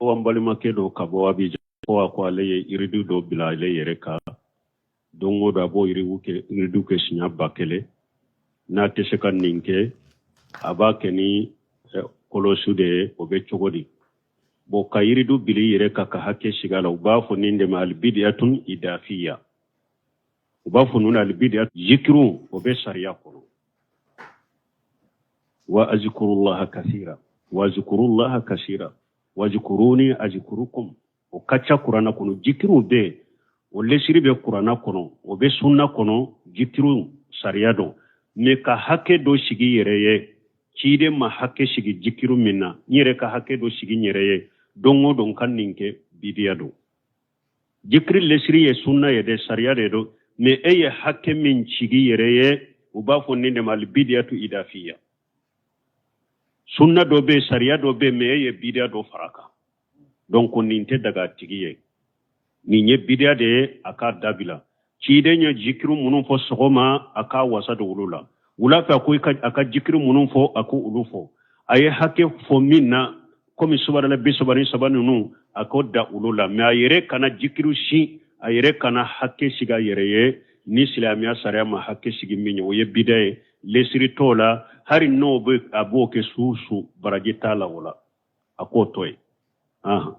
Ko an balimakɛ dɔ ka bɔ Abijan, ko a ko ale ye iridu dɔ bila ale yɛrɛ kan, don o don a b'o iridu kɛ siɲɛ 1000. N'a tɛ se ka nin kɛ, a b'a kɛ ni kɔlɔsi de ye. O bɛ cogo di? Bon, ka iridu bila i yɛrɛ kan ka hakɛ sigi a la, u b'a fɔ nin de ma alibidiyatun idafiya. U b'a fɔ ninnu alibidiya. Zikiru, o bɛ sariya kɔnɔ. Wa azkurullaha kasira, wa azkurullaha kasira, wazkuruni azkurukum, o ka ca kuranna kɔnɔ. Jikiru bɛ yen, o lesiri bɛ kuranna kɔnɔ, o bɛ sunna kɔnɔ. Jikiru sariya don, mais ka hakɛ dɔ sigi i yɛrɛ ye, ciden ma hakɛ sigi jikiru min na, n yɛrɛ ka hakɛ dɔ sigi n yɛrɛ ye, don o don ka nin kɛ, bidiya don. Jikiri lesiri ye sunna ye dɛ, sariya de don, mais e ye hakɛ min sigi i yɛrɛ ye, u b'a fɔ nin de ma albidiyatu idafiya. Sunna dɔ bɛ yen, sariya dɔ bɛ yen, mais e ye bidiya dɔ fara kan. Donc nin tɛ daga a tigi ye, nin ye bidiya de ye, a k'a dabila. Ciden ye jikiru minnu fɔ sɔgɔma, a k'a wasa don olu la. Wula fɛ, a ko a ka jikiru minnu fɔ, a ko olu fɔ. A ye hakɛ fɔ min na, komi subahanala 33 ninnu, a k'o da olu la. Mais a yɛrɛ kana jikiru si, a yɛrɛ kana hakɛ sigi a yɛrɛ ye ni silamɛya sariya ma hakɛ sigi min ye. O ye bida ye, lesiri t'o la. Hali n'o bɛ a b'o kɛ su su, baraji t'a la o la, a k'o to yen. Ahan.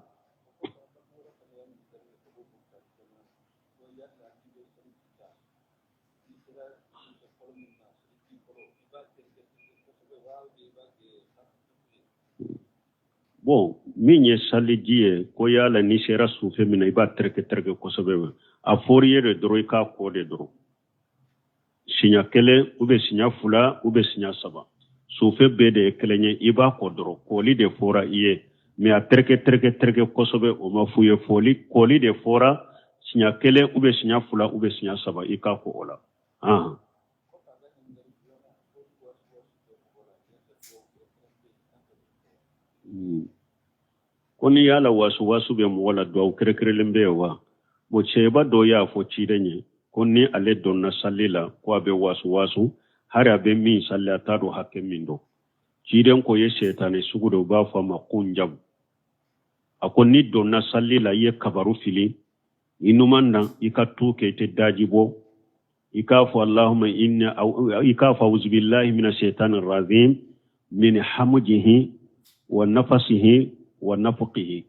Bon, min ye saliji ye, ko yala n'i sera sufe min na, i b'a tereke tereke kosɛbɛ? A fɔr'i ye de dɔrɔn, i k'a ko de dɔrɔn siɲɛ kelen ou bien siɲɛ fila ou bien siɲɛ saba. Sufe bɛɛ de ye kelen ye, i b'a ko dɔrɔn. Koli de fɔra i ye, mais a tereke tereke tereke kosɛbɛ, o ma f'u ye. Fɔli koli de fɔra, siɲɛ kelen ou bien siɲɛ fila ou bien siɲɛ saba, i k'a ko o la. Ahan. Ko ni yala wasu wasu bɛ mɔgɔ la, duwawu kɛrɛnkɛrɛnlen bɛ yen wa? Bon, cɛba dɔ y'a fɔ ciden ye ko ni ale donna sali la, ko a bɛ wasu wasu, hari a bɛ min sali, a t'a dɔn hakɛ min don. Ciden ko ye sɛtanɛ sugu de, u b'a fɔ a ma kunjabu. A ko n'i donna sali la, i ye kabaru fili i numan na, i ka tu kɛ, i tɛ daji bɔ, i k'a fɔ allahumma inni, i k'a fɔ auzubillahi mina shaitani razim min hamujihi wa nafasihi wa nafuqihi.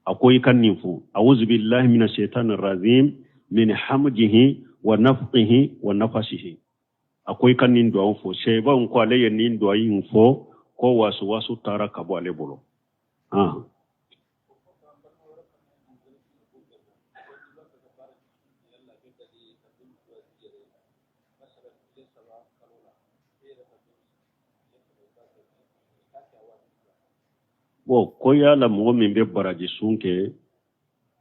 A ko i ka nin fɔ, auzubillahi mina shaitani razim min hamujihi wa nafuqihi wa nafasihi. A ko i ka nin duwawu fɔ. Sɛba ko ale ye nin duwawu in fɔ, ko wasu wasu taara ka bɔ ale bolo. Ah. Bon, ko yala mɔgɔ min bɛ baraji sun kɛ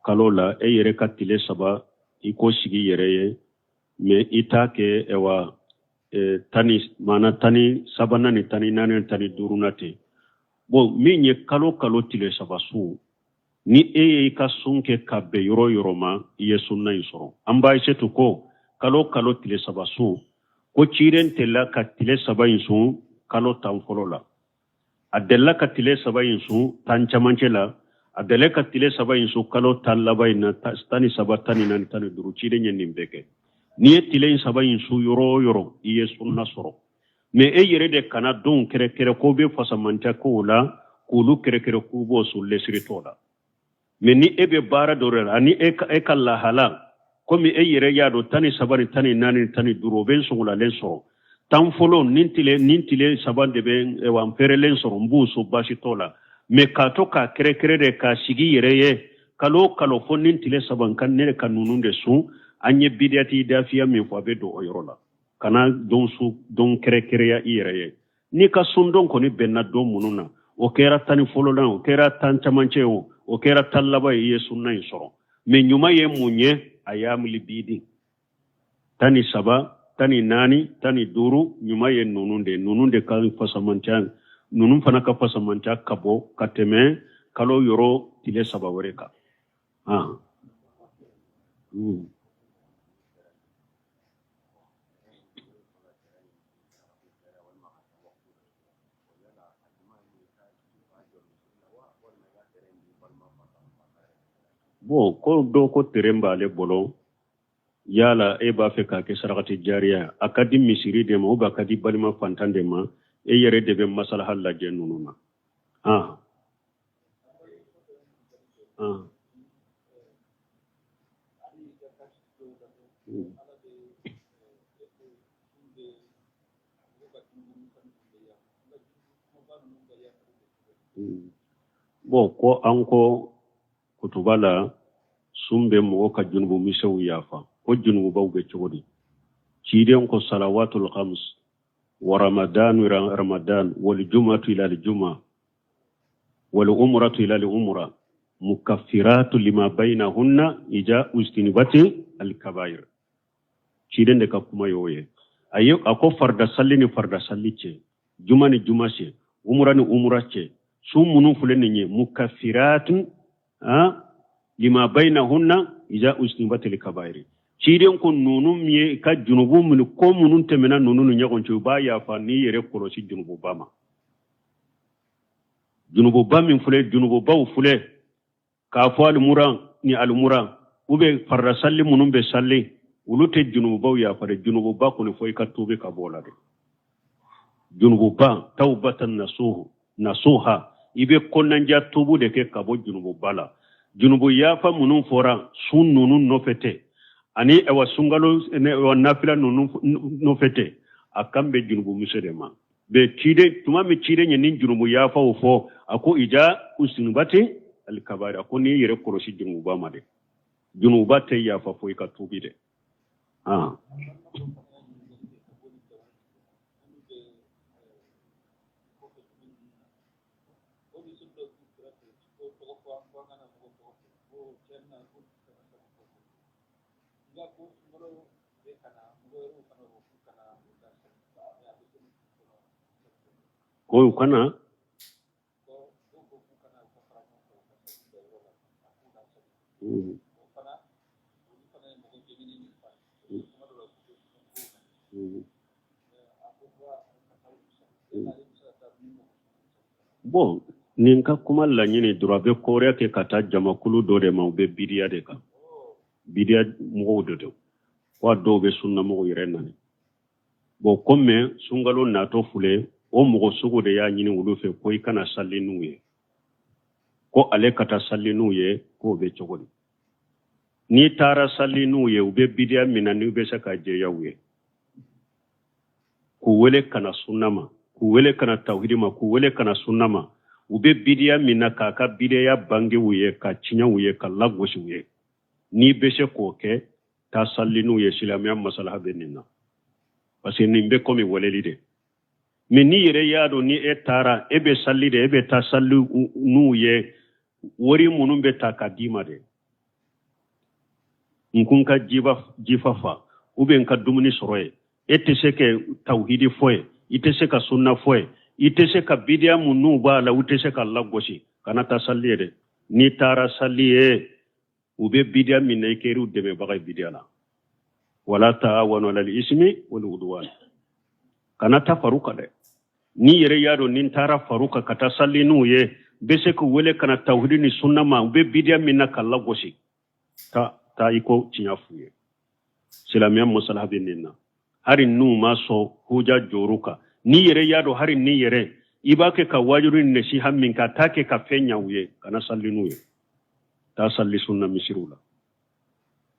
kalo la, e yɛrɛ ka tile saba i k'o sigi yɛrɛ ye, mais i t'a kɛ ɛwa tan ni maana 13nan ni 14 ni 15nan ten. Bon, min ye kalo kalo tile saba sun, ni e ye i ka sun kɛ ka bɛn yɔrɔ yɔrɔ ma, i ye sunna in sɔrɔ. An ba Aïssatou ko kalo kalo tile saba sun, ko ciden delila ka tile saba in sun kalo 10 fɔlɔ la, a delila ka tile saba in sun 10 camancɛ la, a delila ka tile saba in sun kalo 10 laban in na, 13, 14, 15. Ciden ye nin bɛɛ kɛ. N'i ye tile in saba in sun yɔrɔ o yɔrɔ, i ye sunna sɔrɔ. Mais e yɛrɛ de kana donw kɛrɛkɛrɛ ko bɛ fasamantiya kow la, k'olu kɛrɛkɛrɛ k'u b'o sun, lesiri t'o la. Mais ni e bɛ baara dɔ de la ani e ka lahala, komi e yɛrɛ y'a dɔn 13 ni 14 ni 15, o bɛ n sɔngɔlalen sɔrɔ, 10 fɔlɔ ni tile saba de bɛ wa n fɛrɛlen sɔrɔ, n b'u sun, baasi t'o la. Mais k'a to k'a kɛrɛkɛrɛ de k'a sigi yɛrɛ ye kalo o kalo fo ni tile saba ka ne ka ninnu de sun, an ye bidiyati dafiya min fɔ, a bɛ don o yɔrɔ la. Kana don su don kɛrɛkɛrɛya i yɛrɛ ye. N'i ka sundon kɔni bɛnna don minnu na, o kɛra 10 ni fɔlɔ la, o kɛra 10 camancɛ o, o kɛra 10 laban ye, i ye sunna in sɔrɔ. Mais ɲuman ye mun ye? A yamuli bidi, 13, 14, 15, ɲuman ye ninnu de, ninnu de ka fasamantiya, ninnu fana ka fasamantiya ka bɔ ka tɛmɛ kalo yɔrɔ tile saba wɛrɛ kan. Ah. Bon, ko dɔ ko terrain b'ale bolo, yala e b'a fɛ k'a kɛ sarakati jariya, a ka di misiri de ma ou bien a ka di balima fantan de ma? E yɛrɛ de bɛ masalaha lajɛ ninnu na. Ah ah. Bon, ko an ko kutuba la, sun bɛ mɔgɔ ka junubu misɛnw yafa, ko junububaw bɛ cogo di? Ciden ko salawatul khams wa ramadan ramadan wal jumatu ila al juma wal umratu ila al umra mukaffiratu lima bainahunna ija ujtinibati al kabair. Ciden de ka kuma y'o ye. A ye a ko farida salli ni farida salli cɛ, juma ni juma cɛ, umura ni umura cɛ, sun minnu filɛ nin ye, mukaffiratu lima bainahunna iza ujtinibatil kabairi. Ciden ko ninnu min ye ka junubu minnu ko minnu tɛmɛna ninnu ni ɲɔgɔn cɛ, u b'a yafa n'i yɛrɛ kɔlɔsi junububa ma. Junububa min filɛ, junububaw filɛ k'a fɔ alimura ni alimura u bɛ farida salli minnu bɛ salli, olu tɛ junububaw yafa dɛ. Junububa kɔni fo i ka tuubi ka bɔ o la dɛ. Junububa tawbatan nasuha, i bɛ kɔnɔnajɛya tuubu de kɛ ka bɔ junububa la. Junubu yafa minnu fɔra sun ninnu nɔfɛ tɛ, ani awa sunkalo awa nafila ninnu nɔfɛ tɛ, a kan bɛ junubu misɛn de ma. Bɛ ciden tuma min ciden ye nin junubu yafaw fɔ, a ko ija ujtinibati alikabari, a ko n'i yɛrɛ kɔlɔsi junububa ma dɛ. Junububa tɛ yafa fo i ka tuubi dɛ. Ah. Ko u kana Bon, nin ka kuma laɲini dɔrɔn, a bɛ kɔrɔya kɛ ka taa jamakulu dɔ de ma, u bɛ bidiya de kan, bidiya mɔgɔw de don wa dɔw bɛ sunnamɔgɔw yɛrɛ nani. Bon, komi sunkalo natɔ filɛ, o mɔgɔ sugu de y'a ɲini olu fɛ ko i kana sali n'u ye, ko ale ka taa sali n'u ye, k'o bɛ cogo di? N'i taara sali n'u ye, u bɛ bidiya min na, n'i bɛ se ka jɛya u ye, k'u wele ka na sunna ma, k'u wele ka na tawhidi ma, k'u wele ka na sunna ma, u bɛ bidiya min na, k'a ka bidiya bange u ye, ka tiɲɛ u ye, ka lagosi u ye. N'i bɛ se k'o kɛ, taa sali n'u ye, silamɛya masalaha bɛ nin na, parce que nin bɛ komi weleli de. Mais n'i yɛrɛ y'a dɔn ni e taara, e bɛ sali de, e bɛ taa sali n'u ye, wari minnu bɛ ta ka d'i ma de, n kun ka jifa fa ou bien n ka dumuni sɔrɔ ye, e tɛ se ka tawhidi fɔ ye, i tɛ se ka sunna fɔ ye, i tɛ se ka bidiya minnu b'a la, u tɛ se ka lagosi, kana taa sali ye dɛ. N'i taara sali ye, u bɛ bidiya min na, i kɛr'u dɛmɛbaga ye bidiya la. Wala taawanu alal ismi wal udwan, kana taa far'u kan dɛ. N'i yɛrɛ y'a dɔn ni n taara far'u kan ka taa sali n'u ye, n bɛ se k'u wele ka na tawhidi ni sunna ma, u bɛ bidiya min na ka lagosi, taa i ko tiɲɛ f'u ye. Silamɛya masalaha bɛ nin na. Hali n'u ma sɔn, huja jɔr'u kan. N'i yɛrɛ y'a dɔn hali n'i yɛrɛ i b'a kɛ ka wajuli ni nasiha min ka taa kɛ ka fɛn ɲa u ye, kana sali n'u ye, taa sali sunna misiriw la.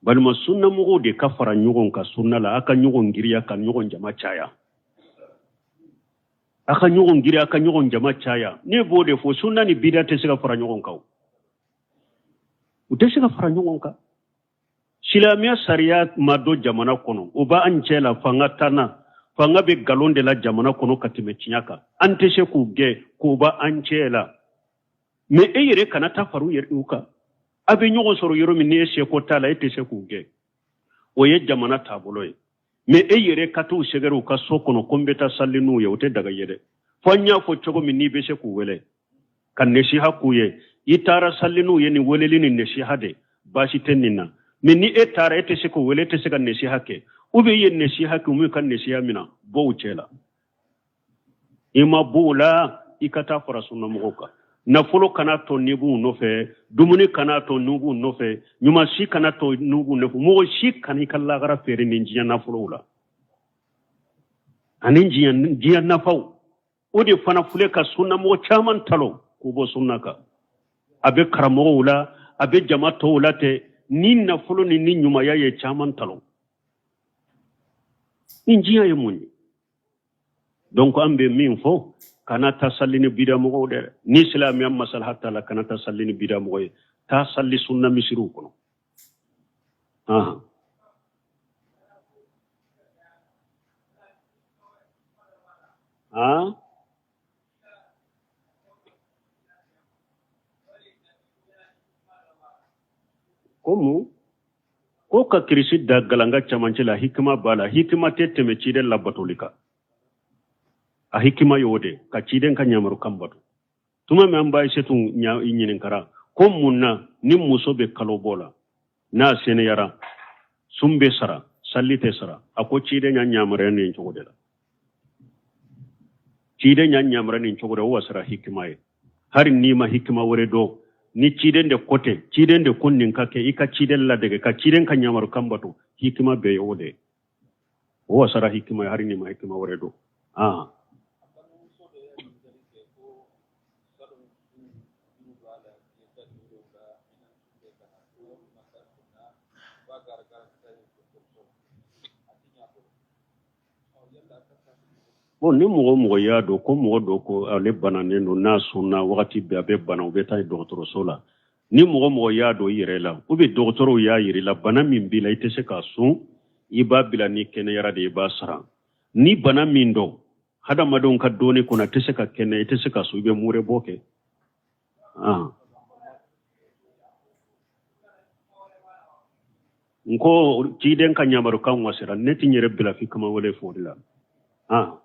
Balima sunna mɔgɔw de ka fara ɲɔgɔn kan sunna la, a ka ɲɔgɔn giriya ka ɲɔgɔn jama caya, a ka ɲɔgɔn giriya ka ɲɔgɔn jama caya. Ne b'o de fɔ, sunna ni bida tɛ se ka fara ɲɔgɔn kan, u tɛ se ka fara ɲɔgɔn kan. Silamɛya sariya ma don jamana kɔnɔ, o b'an cɛ la, fanga t'an na, fanga bɛ nkalon de la jamana kɔnɔ ka tɛmɛ tiɲɛ kan, an tɛ se k'u gɛn k'o b'an cɛ la. Mais e yɛrɛ kana taa far'u yɛrɛ u kan, a bɛ ɲɔgɔn sɔrɔ yɔrɔ min, n'e seko t'a la, e tɛ se k'u gɛn, o ye jamana taabolo ye. Mais e yɛrɛ ka t'u sɛgɛrɛ u ka so kɔnɔ ko n bɛ taa sali n'u ye, o tɛ daga ye dɛ. Fo an y'a fɔ cogo min, n'i bɛ se k'u wele ka nasiha k'u ye, i taara sali n'u ye ni weleli ni nasiha de, baasi tɛ nin na. Mais ni e taara, e tɛ se k'u wele, e tɛ se ka nasiha kɛ, ou bien i ye nasiha kɛ, u m'u ka nasiha minɛ, bɔ u cɛ la. I ma bɔ o la, i ka taa fara sunnamɔgɔw kan. Nafolo kana to n'i b'u nɔfɛ, dumuni kana to n'i b'u nɔfɛ, ɲuman si kana to n'i b'u nɔfɛ. Mɔgɔ si kana i ka lagara feere ni diɲɛ nafolow la ani diɲɛ nafaw. O de fana filɛ ka sunnamɔgɔ caman talon k'u bɔ sunna kan. A bɛ karamɔgɔw la, a bɛ jama tɔw la tɛ, ni nafolo ni ni ɲumanya ye caman talon. Ni diɲɛ ye mun ye? Donc an bɛ min fɔ, kana taa salli ni bida mɔgɔw dɛ. Ni silamɛya masalaha t'a la, kana taa salli ni bida mɔgɔ ye, taa salli sunna misiriw kɔnɔ. Ahan. Ah? Ko mun ko ka kirisi da galanga camancɛ la? Hikima b'a la. Hikima tɛ tɛmɛ ciden labatoli kan. A hikima y'o de ka ciden ka ɲamarukan bato. Tuma min an ba Aisatu ɲininkara ko mun na ni muso bɛ kalo bɔ la, n'a seniyara, sun bɛ sara, salli tɛ sara, a ko ciden y'a yamaruya nin cogo de la. Ciden y'a yamaruya nin cogo de, o wasara hikima ye. Hari n'i ma hikima wɛrɛ dɔn, ni ciden de ko ten, ciden de ko nin ka kɛ, i ka ciden ladege, ka ciden ka yamarukan bato, hikima bɛɛ ye o de ye. O wasara hikima ye, hari n'i ma hikima wɛrɛ dɔn. Ah. Bon, ni mɔgɔ mɔgɔ y'a dɔn ko mɔgɔ dɔ ko ale bananen don, n'a sunna wagati bɛɛ a bɛ bana, u bɛ taa dɔgɔtɔrɔso la. Ni mɔgɔ mɔgɔ y'a dɔn i yɛrɛ la, ou bien dɔgɔtɔrɔw y'a yir'i la, bana min b'i la, i tɛ se k'a sun, i b'a bila, ni kɛnɛyara de i b'a sara. Ni bana min don hadamadenw ka dɔnni kɔnɔ, a tɛ se ka kɛnɛya, i tɛ se ka sun, i bɛ murebɔ kɛ. Ah. N ko ciden ka yamarukan wasara, ne tɛ n yɛrɛ bila fi kama wele fo de la. Ah.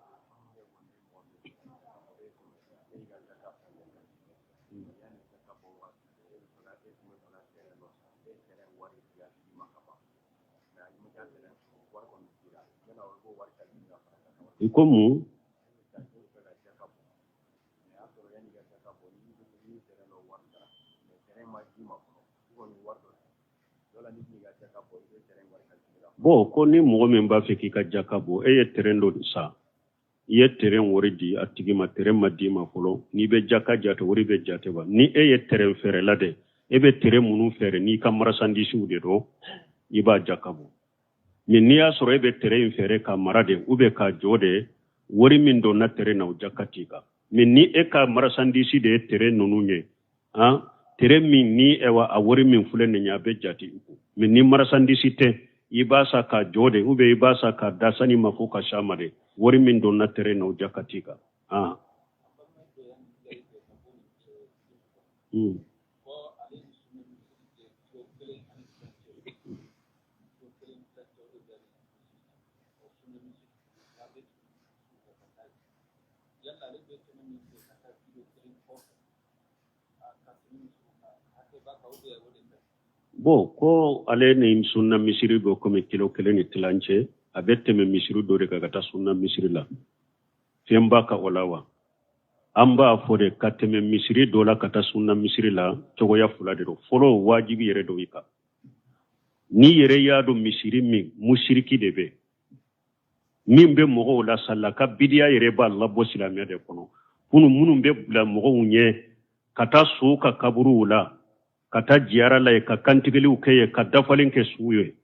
I ko mun? Bon, ko ni mɔgɔ min b'a fɛ k'i ka jaka bɔ, e ye terrain dɔ san, i ye terrain wari di a tigi ma, terrain ma d'i ma fɔlɔ, n'i bɛ jaka jate, wari bɛ jate wa? Ni e ye terrain feerela de, e bɛ terrain minnu feere n'i ka marchandise de don, i b'a jaka bɔ. Mais n'i y'a sɔrɔ e bɛ terrain in feere ka mara de, ou bien k'a jɔ de, wari min donna terrain na, o jaka t'i kan. Mais ni e ka marchandise de ye terrain ninnu ye, han, terrain min ni ɛwa a wari min filɛ nin ye, a bɛ jate i kun. Mais ni marchandise tɛ, i b'a san k'a jɔ de, ou bien i b'a san k'a da sani ma fo ka s'a ma de, wari min donna terrain na, o jaka t'i kan. Han. Bon, ko ale ni sunna misiri bɛ komi kilo kelen ni tilancɛ, a bɛ tɛmɛ misiri dɔ de kan ka taa sunna misiri la, fɛn b'a kan o la wa? An b'a fɔ de, ka tɛmɛ misiri dɔ la ka taa sunna misiri la, cogoya fila de don. Fɔlɔ, wajibi yɛrɛ don i kan. N'i yɛrɛ y'a dɔn misiri min musiriki de bɛ min bɛ mɔgɔw la salila, ka bidiya yɛrɛ b'a labɔ silamɛya de kɔnɔ, kunu minnu bɛ bila mɔgɔw ɲɛ ka taa suw ka kaburuw la, ka taa jiyara la ye, ka kantigɛliw kɛ ye, ka dafalen kɛ suw ye,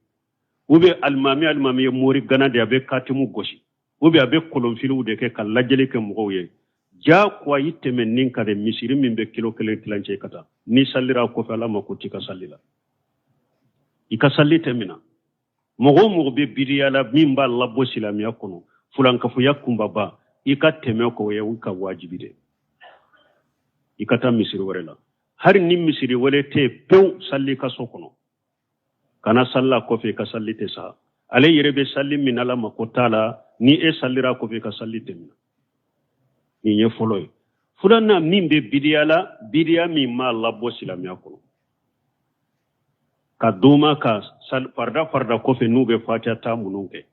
ou bien alimami ye mori gana de, a bɛ katimu gosi, ou bien a bɛ kolonfiliw de kɛ ka lajɛli kɛ mɔgɔw ye, jagoya i tɛmɛ nin ka de misiri min bɛ kilo kelen tilancɛ ka taa. N'i salira kɔfɛ, Ala mako t'i ka salli la, i ka salli tɛ mina. Mɔgɔ o mɔgɔ bɛ bidiya la min b'a labɔ silamɛya kɔnɔ, fulankafoya kunbaba, i ka tɛmɛ kɔ ye i ka wajibi de, i ka taa misiri wɛrɛ la. Hali ni misiri wɛrɛ tɛ yen pewu, salli ka so kɔnɔ, kana salli a kɔfɛ, i ka salli tɛ sa. Ale yɛrɛ bɛ salli min, Ala mako t'a la. Ni e sallira a kɔfɛ, i ka salli tɛ mina. Nin ye fɔlɔ ye. Filanan, min bɛ bidiya la, bidiya min m'a labɔ silamɛya kɔnɔ, ka doma ka farida farida kɔfɛ, n'u bɛ fatiya ta minnu kɛ,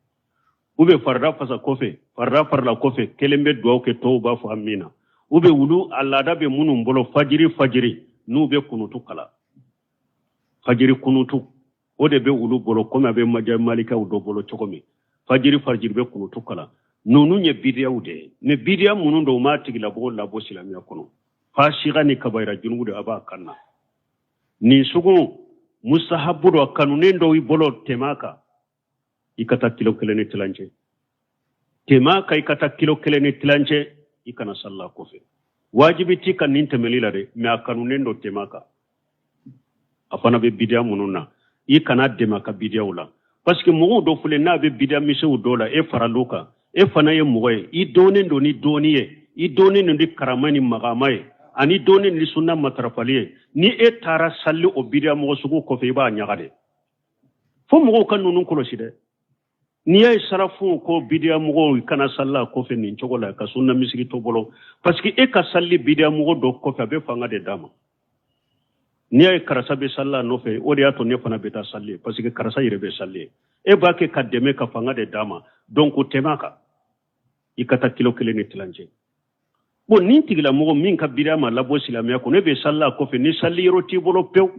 u bɛ farida fasa kɔfɛ, farida farila kɔfɛ, kelen bɛ dugawu kɛ, tɔw b'a fɔ amina, Ou bien olu a laada bɛ minnu bolo fajiri fajiri n'u bɛ kunutu kalan, fajiri kunutu, o de bɛ olu bolo, komi a bɛ maja malikaw dɔ bolo cogo min, fajiri fajiri bɛ kunutu kalan. Ninnu ye bidiyaw de ye. Mais bidiya minnu don, u m'a tigilamɔgɔ labɔ silamɛya kɔnɔ. Fasiga ni kabayira junubu de a b'a kan na. Nin sugu musahabu dɔ kanunen dɔ i bolo, tɛmɛ a kan i ka taa kilo kelen ni tilancɛ. Tɛmɛ a kan i ka taa kilo kelen ni tilancɛ, i kana salila kɔfɛ. Wajibi t'i kan nin tɛmɛli la dɛ, mais a kanunen don, tɛmɛ a kan. A fana bɛ bidiya minnu na, i kana dɛmɛ a ka bidiyaw la, parce que mɔgɔw dɔ filɛ, n'a bɛ bidiya misɛnw dɔ la, e faral'o kan. E fana ye mɔgɔ ye, i dɔnnen don ni dɔnni ye, i dɔnnen don ni karama ni magama ye, ani dɔnnen ni sunna matarafali ye. Ni e taara sali o bidiya mɔgɔ sugu kɔfɛ, i b'a ɲaga de. Fo mɔgɔw ka ninnu kɔlɔsi dɛ. N'i y'a ye sarafuw ko bidiya mɔgɔw kana salila kɔfɛ nin cogo la, ka sunna misiri to bolo, parce que e ka sali bidiya mɔgɔ dɔ kɔfɛ, a bɛ fanga de d'a ma. N'i y'a ye karisa bɛ salila nɔfɛ, o de y'a to ne fana bɛ taa sali, parce que karisa yɛrɛ bɛ sali. E b'a kɛ ka dɛmɛ, ka fanga de d'a ma. Donc tɛmɛ a kan i ka taa kilo kelen ni tilancɛ. Bon, nin tigilamɔgɔ min ka bidiya ma labɔ silamɛya kɔnɔ, e bɛ salila kɔfɛ, ni sali yɔrɔ t'i bolo pewu,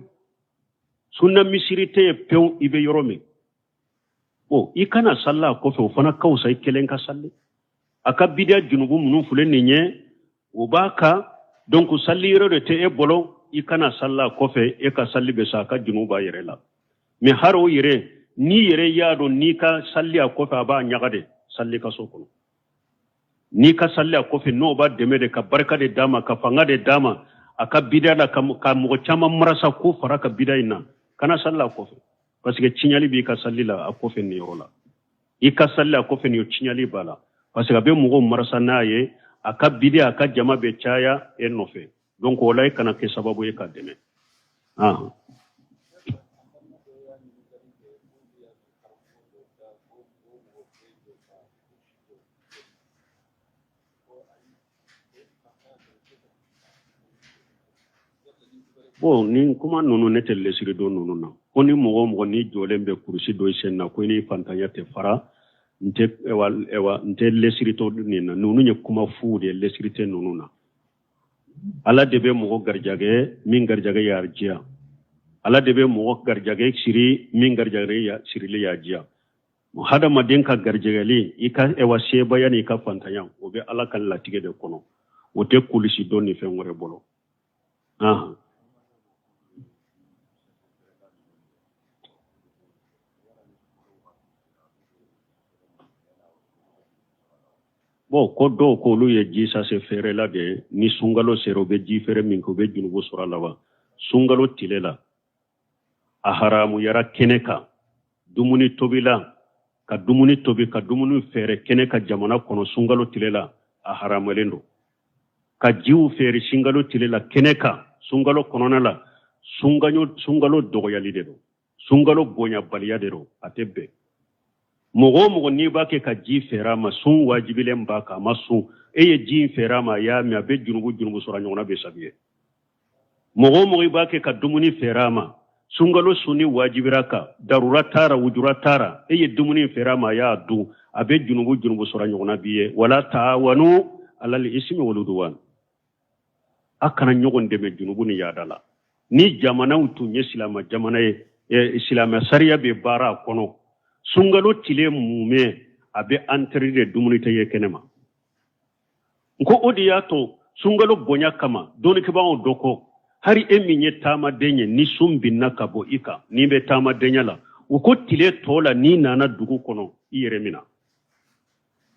sunna misiri tɛ yen pewu, i bɛ yɔrɔ min, bon, i kana salila a kɔfɛ. O fana ka fisa i kelen ka sali. A ka bidiya junubu minnu filɛ nin ye, o b'a kan. Donc sali yɔrɔ de tɛ e bolo, i kana salila a kɔfɛ. E ka sali bɛ sa, a ka junubu b'a yɛrɛ la. Mais hari o yɛrɛ, n'i yɛrɛ y'a dɔn n'i ka sali a kɔfɛ, a b'a ɲaga de, sali ka so kɔnɔ. N'i ka sali a kɔfɛ, n'o b'a dɛmɛ de, ka barika de d'a ma, ka fanga de d'a ma a ka bidiya la, ka mɔgɔ caman marasa k'o fara ka bidiya in na, kana sali a kɔfɛ, parce que tiɲɛli b'i ka sali la a kɔfɛ nin yɔrɔ la. I ka sali a kɔfɛ nin, tiɲɛli b'a la, parce que a bɛ mɔgɔw marasa n'a ye, a ka bidiya, a ka jama bɛ caya e nɔfɛ. Donc o la, i kana kɛ sababu ye ka dɛmɛ. Bon, nin kuma ninnu, ne tɛ lesiri don ninnu na, ko ni mɔgɔ o mɔgɔ n'i jɔlen bɛ kurusi dɔ i sen na, ko i ni fantanya tɛ fara. N tɛ, ewa, ewa, n tɛ lesiri to nin na. Ninnu ye kuma fuw de ye, lesiri tɛ ninnu na. Ala de bɛ mɔgɔ garijɛgɛ min garijɛgɛ y'a diya. Ala de bɛ mɔgɔ garijɛgɛ siri min garijɛgɛ sirili y'a diya. Hadamaden ka garijɛgɛli, i ka ewa sebaya n'i ka fantanya, o bɛ Ala ka latigɛ de kɔnɔ. O tɛ kulisi dɔ ni fɛn wɛrɛ bolo. Bon, ko dɔw ko olu ye ji sase feerela de ye, ni sunkalo sera u bɛ ji feere min kɛ, u bɛ junubu sɔrɔ a la wa? Sunkalo tile la, a haramuyara kɛnɛ kan dumuni tobila, ka dumuni tobi, ka dumuni feere kɛnɛ kan jamana kɔnɔ sunkalo tile la, a haramuyalen don. Ka jiw feere sunkalo tile la kɛnɛ kan sunkalo kɔnɔna la, sunkalo dɔgɔyali de don, sunkalo bonyabaliya de don, a tɛ bɛn. Mɔgɔ o mɔgɔ n'i b'a kɛ ka ji feere a ma, sun wajibilen b'a kan, a ma sun, e ye ji in feere a ma, a y'a min, a bɛ junubu sɔrɔ, a ɲɔgɔnna bɛ sabi ye. Mɔgɔ o mɔgɔ i b'a kɛ ka dumuni feere a ma, sunkalo sunni wajibira kan, darura t'a ra, wujura t'a ra, e ye dumuni feere a ma, a y'a dun, a bɛ junubu sɔrɔ, a ɲɔgɔnna b'i ye. Wala taawanu alal ismi wal udwan, a kana ɲɔgɔn dɛmɛ junubu ni yaada la. Ni jamanaw tun ye silamɛ jamana ye, silamɛ sariya bɛ baara a kɔnɔ, sunkalo tile mumɛ a bɛ interdit de, dumuni tɛ ye kɛnɛ ma. N ko o de y'a to sunkalo bonya kama, dɔnnikɛbagaw dɔ ko hari e min ye taamaden ye, ni sun binna ka bɔ i kan, n'i bɛ taamadenya la, u ko tile tɔ la, n'i nana dugu kɔnɔ, i yɛrɛ mina.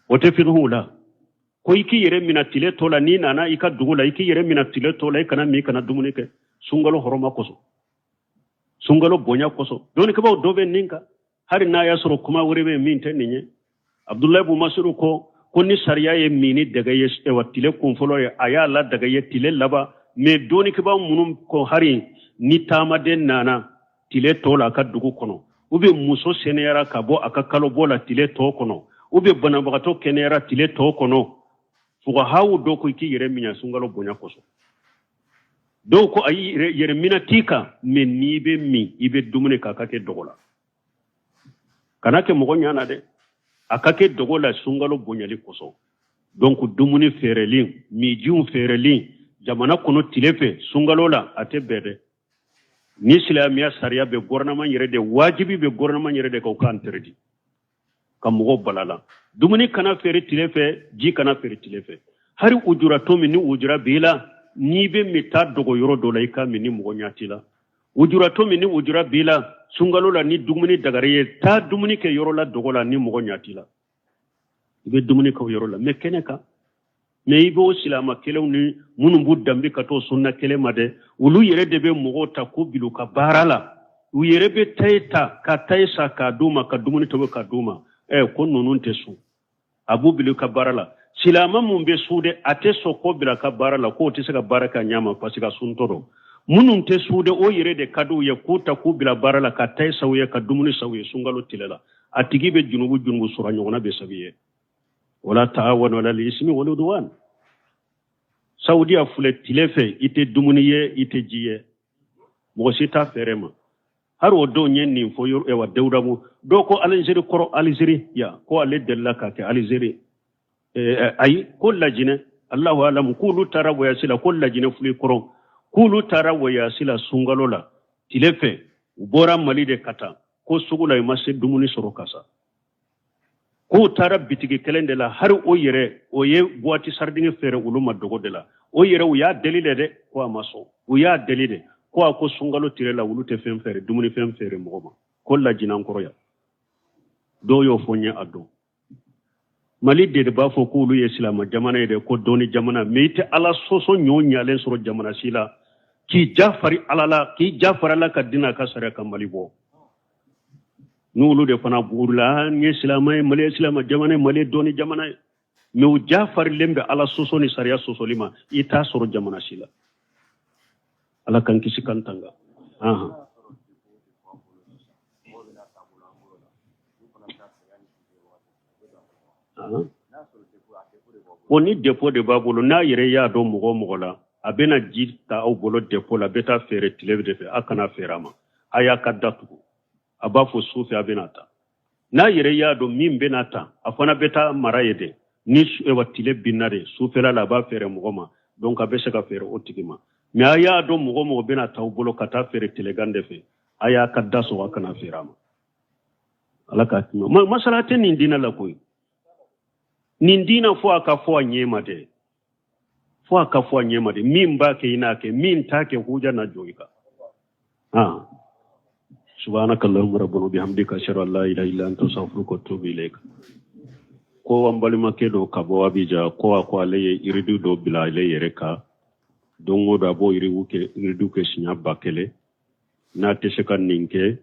O tɛ fikihu la ko i k'i yɛrɛ mina tile tɔ la, n'i nana i ka dugu la, i k'i yɛrɛ mina tile tɔ la, i kana min, i kana dumuni kɛ, sunkalo hɔrɔma kosɔn, sunkalo bonya kosɔn. Dɔnnikɛbaaw dɔ bɛ nin kan, hali n'a y'a sɔrɔ kuma wɛrɛ bɛ min tɛ nin ye. Abudulayi bun Masudu ko ni sariya ye minni daga ye, wa tile kunfɔlɔ ye, a y'a la daga ye tile laban. Mais dɔnnikɛbaa minnu ko hari ni taamaden nana tile tɔ la a ka dugu kɔnɔ, ou bien muso sɛnɛyara ka bɔ a ka kalobɔ la tile tɔ kɔnɔ, ou bien banabagatɔ kɛnɛyara tile tɔ kɔnɔ, fugahaw dɔw ko i k'i yɛrɛ minɛ sunkalo bonya kosɔn. Dɔw ko ayi, yɛrɛ minɛ t'i kan, mais n'i bɛ min, i bɛ dumuni k'a ka kɛ dogo la, kana kɛ mɔgɔ ɲɛ na dɛ, a ka kɛ dogo la sunkalo bonyali kosɔn. Donc dumuni feereli, mijiw feereli jamana kɔnɔ tile fɛ sunkalo la, a tɛ bɛn dɛ. Ni silamɛya sariya bɛ gouvernement yɛrɛ de, wajibi bɛ gouvernement yɛrɛ de kan u k'a interdit ka mɔgɔw bala la. Dumuni kana feere tile fɛ, ji kana feere tile fɛ. Hari ujuratɔ min ni ujura b'i la, n'i bɛ min taa dogo yɔrɔ dɔ la, i ka min ni mɔgɔ ɲɛ t'i la. Ujuratɔ min ni ujura b'i la sunkalo la, ni dumuni dagara i ye, taa dumuni kɛ yɔrɔ la dogo la ni mɔgɔ ɲɛ t'i la, i bɛ dumuni kɛ o yɔrɔ la, mais kɛnɛ kan. Mais i b'o silama kelenw ni minnu b'u danbe ka t'o sunna kelen ma dɛ, olu yɛrɛ de bɛ mɔgɔw ta k'u bila u ka baara la. U yɛrɛ bɛ tayi ta ka tayi san k'a d'u ma, ka dumuni tobi k'a d'u ma. Ko ninnu tɛ sun, a b'u bila u ka baara la. Silama mun bɛ sun dɛ, a tɛ sɔn k'o bila a ka baara la, k'o tɛ se ka baara kɛ a ɲɛ ma parce que a suntɔ don. Minnu tɛ sun dɛ, o yɛrɛ de ka d'u ye k'u ta k'u bila baara la, ka tayi san u ye, ka dumuni san u ye sunkalo tile la. A tigi bɛ junubu junubu sɔrɔ, a ɲɔgɔnna bɛ sabi ye. Wala taawanu ala lisimi wal udwan. Saudiya filɛ, tile fɛ i tɛ dumuni ye, i tɛ ji ye, mɔgɔ si t'a feere ma. Hari o don ye nin fɔ yɔrɔ ɛwa dawudamu dɔw ko Alizeri kɔrɔ, Alizeri ya ko ale delila k'a kɛ Alizeri, ayi, ko Lajinɛ, Alahu alamu, k'olu taara voyage la, ko Lajinɛ fili kɔrɔ, k'olu taara voyage la sunkalo la tile fɛ. U bɔra Mali de ka taa ko sugu la, i ma se dumuni sɔrɔ ka sa. K'u taara bitigi kelen de la, hari o yɛrɛ o ye boîte sardine feere olu ma dogo de la. O yɛrɛ u y'a deli de dɛ, ko a ma sɔn. U y'a deli de, ko a ko sunkalo tile la olu tɛ fɛn feere, dumuni fɛn feere mɔgɔ ma, ko Lajinɛ kɔrɔ yan. Dɔw y'o fɔ n ye a don. Mali de b'a fɔ k'olu ye silama jamana ye dɛ, ko dɔnni jamana, mais i tɛ Ala sɔsɔ ɲɔ ɲalen sɔrɔ jamana si la k'i ja fari Ala la, k'i ja fari ala ka dina ka sariya ka Mali bɔ. N'olu de fana b'u la, an ye silama ye, Mali ye silama jamana ye, Mali ye dɔnni jamana ye, mais u ja farilen bɛ Ala sɔsɔ ni sariya sɔsɔli ma, i t'a sɔrɔ jamana si la. Ala k'an kisi k'an tanga. Ahan. O ni dépôt de b'a bolo, n'a yɛrɛ y'a dɔn mɔgɔ o mɔgɔ la, a bɛna ji ta aw bolo dépôt la, a bɛ taa feere tile de fɛ, a kana feere a ma, a y'a ka da tugu. A b'a fɔ su fɛ a bɛna ta. N'a yɛrɛ y'a dɔn min bɛna ta, a fana bɛ taa mara ye dɛ. Ni ewa tile binna de, sufɛla la a b'a feere mɔgɔ ma, donc a bɛ se ka feere o tigi ma. Mais a y'a dɔn mɔgɔ o mɔgɔ bɛna ta aw bolo ka taa feere tilegan de fɛ, a y'a ka da sɔgɔ, a kana feere a ma. Ala k'a tuma masala tɛ nin diinɛ la koyi. Nin diinɛ fo a ka fɔ a ɲɛ ma dɛ, fo a ka fɔ a ɲɛ ma dɛ. Min b'a kɛ i n'a kɛ, min t'a kɛ huja na jɔ i kan. Ah, subhanaka allahumma rabbana bihamdika, ashhadu an la ilaha illa anta, astaghfiruka wa atubu ilayk. Ko an balimakɛ dɔ ka bɔ Abidjan, ko a ko ale ye iridu dɔ bila ale yɛrɛ kan, don o don a b'o iridu kɛ siɲɛ 1000. N'a tɛ se ka nin kɛ